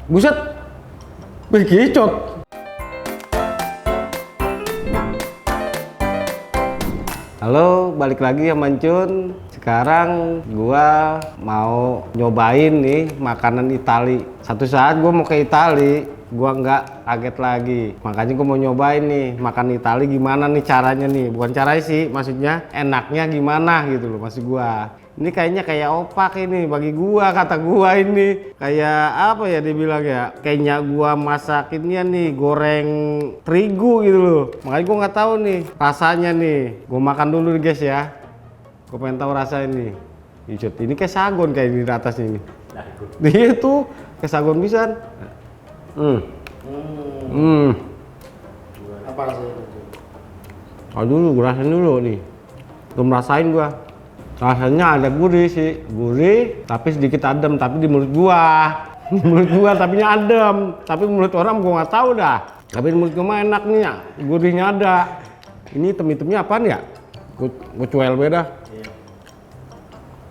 Buset, kicot. Halo, balik lagi ya Mancun. Sekarang gua mau nyobain nih makanan Itali. Satu saat gua mau ke Itali, gua nggak kaget lagi. Makanya gua mau nyobain nih makan Itali gimana nih caranya nih. Bukan caranya sih, maksudnya enaknya gimana gitu loh maksud gua. Ini kayaknya kayak opak ini bagi gua, kata gua ini kayak apa ya dibilang ya, kayaknya gua masakinnya nih goreng terigu gitu loh. Makanya gua nggak tahu nih rasanya nih. Gua makan dulu nih guys ya. Gua pengen tahu rasanya nih. Ini kayak sagon kayak di atasnya ini. Dia tuh kayak sagon pisan. Apa rasanya itu? Dulu gua rasain dulu nih. Belum rasain gua. Rasanya ada gurih sih, gurih tapi sedikit adem, tapi di mulut gua. Di mulut gua tapinya adem, tapi mulut orang gua nggak tahu dah. Tapi di mulut gua mah enak nih ya, gurihnya ada. Ini hitam-hitamnya apaan ya? Gua cuel beda.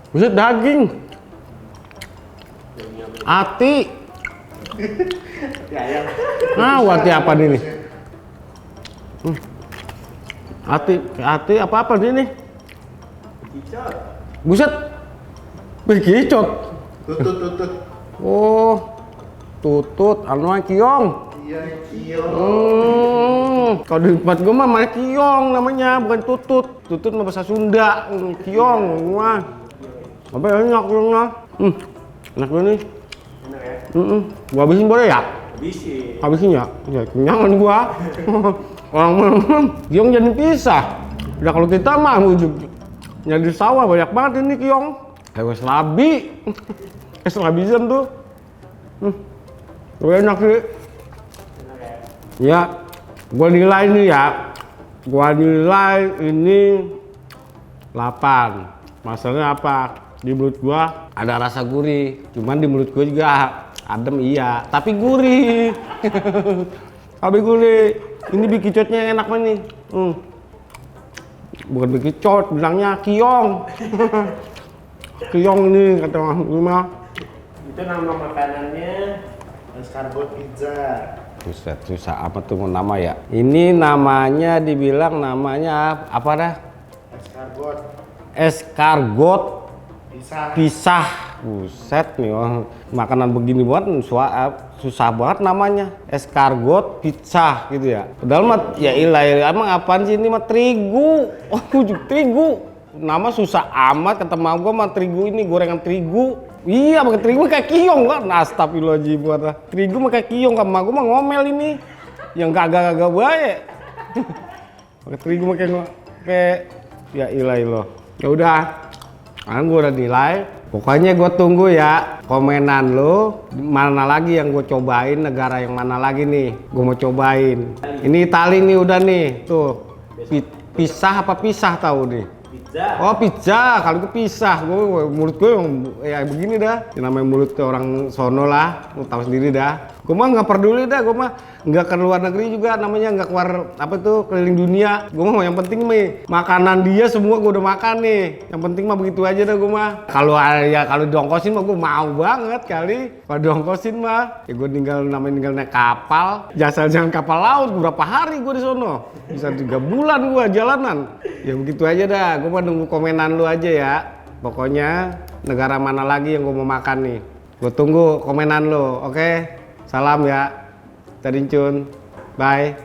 Buset, daging. Ati. Nah, hati apa nih? Ati apa ini? Buset, kicot. Tutut. Oh, tutut, anu kiong. Iya, kiong. Kalau di tempat gue mah kiong namanya, bukan tutut. Tutut mah bahasa Sunda, kiong mah. Apa enak kiongnya? Enak banget nih. Enak ya? Gua habisin boleh ya? Habisin ya? Ya kenyangan gua. Orang kiong jadi pisah. Udah kalau kita mah jadi sawah banyak banget ini kiong. Kayak selabi. Kayak selabisan tuh. Enak sih. Ya, gua nilai nih ya. Gua nilai ini 8. Masalahnya apa? Di mulut gua ada rasa gurih. Cuman di mulut gua juga adem iya, tapi gurih. Tapi gurih. Ini bikicotnya enak banget nih. Bukan bikicot, bilangnya kiong. Kiong ini kata orang rumah. Itu nama makanannya escargot pizza. Buset, susah apa tuh nama ya? Ini namanya dibilang namanya apa dah? Escargot pisah. Buset nih makanan begini banget susah banget namanya. Escargot pizza gitu ya. Padahal mah ya ilah emang apaan sih ini mah terigu. Terigu. Nama susah amat kata mak gua mah terigu ini gorengan terigu. Iya pakai terigu kayak kiong kan. Astagfirullahaladzim buat terigu mah kayak kiong kan mak gua mah ngomel ini. Yang gagak-gagak baik. Pakai terigu mah kayak ya ilah. Ya udah. Sekarang gua udah nilai. Pokoknya gue tunggu ya komenan lo mana lagi yang gue cobain, negara yang mana lagi nih gue mau cobain. Ini Itali nih udah nih tuh pisah apa pisah tahu nih. Pizza. Oh pizza, kalau itu pisah. Mulut gue ya begini dah. Yang namanya mulut orang sono lah, lu tahu sendiri dah. Gue mah nggak peduli dah, gue mah nggak ke luar negeri juga, namanya nggak keluar apa tuh keliling dunia. Gue mah yang penting nih makanan dia semua gue udah makan nih. Yang penting mah begitu aja dah gue mah. Kalau diongkosin mah gue mau banget kali. Kalau diongkosin mah, ya gue tinggal naik kapal. Jangan kapal laut, berapa hari gue di sono? Bisa 3 bulan gue jalanan. Ya begitu aja dah. Gue mah nunggu komenan lu aja ya. Pokoknya negara mana lagi yang gue mau makan nih. Gue tunggu komenan lu, oke? Salam ya. Tadincun. Bye.